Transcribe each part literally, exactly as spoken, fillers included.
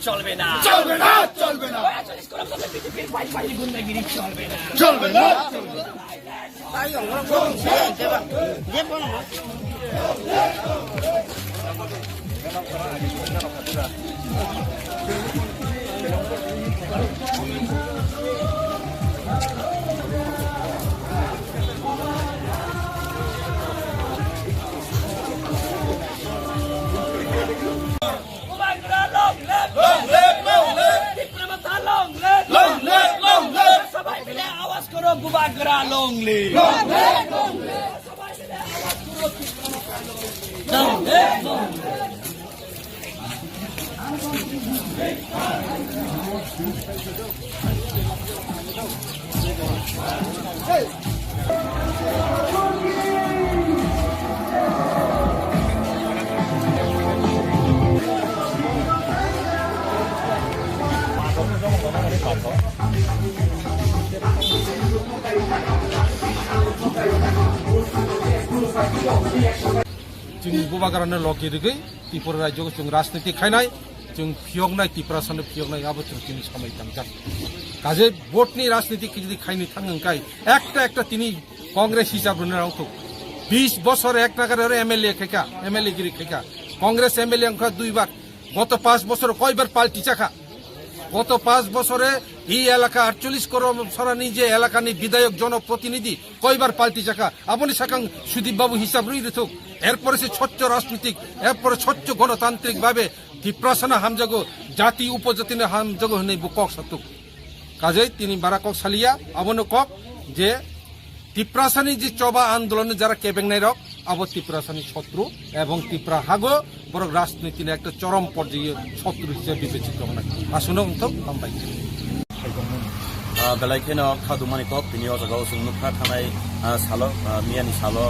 চলবে না। চলবে না, চলবে না। পঁয়তাল্লিশ করোড় টাকা বিজেপির পাইকারি গুন্ডাগিরি চলবে না। চলবে না, চলবে না। Bubagra long live! Long live, long live! Tipra Motha long live! Long live, long live! সবাই মিলে আওয়াজ করো, Bubagra long live! Long live, long live! সবাই মিলে আওয়াজ করো, Tipra Motha long live! Long live, long live! Chini bubagrano logi rigwi Tripura rajyo chwng rajniti khainai, chwng phiyoknai, Tiprasano phiyoknai, abo chwng chini samai tangjak. Kaje vote ni rajniti khe jodi khaini thang wngkai, ekta ekta tini Congress hisab rwna rwthok. Bis bosor ek nagar ore M L A khaika, M L A giri khaika. Congress M L A wngkha dui bar. Goto panch bosor koibar party chakha. Goto panch bosore ei elaka aatcholish koror sorani je elakani bidhayok jonoprotinidhi koibar party chakha. Aboni sakang Sudip babu hisab rwi rwthok. Erpore se swchho rajnitik, erpore swchho gonotantrik babe Tiprasano hamjago, jati upojatino hamjago hwnwi bo kok sathok. Kajei tini bara kok saliya, abono kok je Tiprasani je choba andolon jara kebengnai rok, abo Tiprasani sotru ebong Tipra hago borok rajnitini ekta chorom porjaye sotru hisab bibechit tongnai. Aswkno wngthok, hambai. Ah, belai kheno kha dumani kok, tini o jaga o chwng nukha thanai, ah, salo, ah, miyani salo,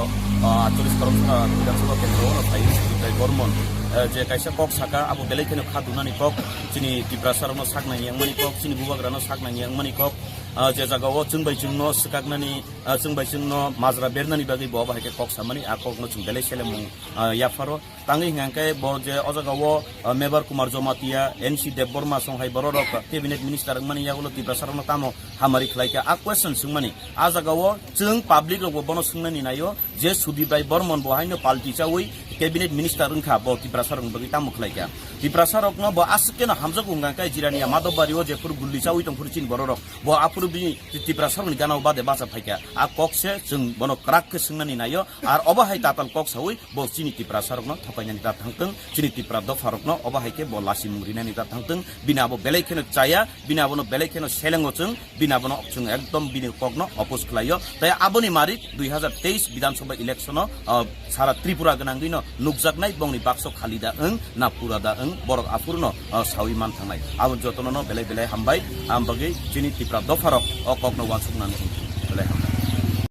ah, aatcholish koromsa Bidhan Sabha kendro o no phai Sudip Rai Bormon, ah, je kaisa kok saka, abo belai kheno kha dumani kok, chini Tiprasa rokno sak nangya wngmani kok, chini bubagrano sak nangya wngmani kok, ah, je jaga o chwng bai chwngno swkaknani, ah, chwng bai chwngno majra bernani bagwi bo abo hai khe kok samani, a kokno chwng belai selemung, ah, yapharo. Tangwi hwnkha khe bo je o jaga o, ah, Mebar Kumar Jamatia, N C Debbarma song hai borok rok cabinet minister wngmani yagulo Tiprasa rokno tamo hamari khlai kha, a question swngmani. A jaga o chwng public rok bo bono swngnani naio je Sudip Rai Bormon bo haino party chawi cabinet minister wngkha, bo Tiprasa rokni bagwi tamo khlai kha. Tiprasa rokno bo aswk keno hamjago hwnkha khe Jirania Madhobari o jephuru gulli chawi tongphuru chini borok rok, bo aphuru bini Tiprasa rokni gana o bade bacha phaikha. A kok se chwng bono kwrak khe swngnani naio. Ar obo hai tatal kok sawi bo chini Tiprasa rokno thokainani ta thangtwng, chini Tipra dopha rokno obo hai khe bo lasimung rinani ta thangtwng, bini abo belai kheno chaya, bini abono belai kheno selengo chwng, bini abono chwng ekdom bini kokno oppose khlaio. Tai aboni mari dui hazar teis Bidhan Sabha election o, ah, sara Tripura gwnangwino nukjaknai bongni bakso khali da wng na pura da wng borok aphuru no, ah, sawi man thangnai. Abo jotono no belai belai hambai, am bagwi chini Tipra dopha rok o kokno uansuknani.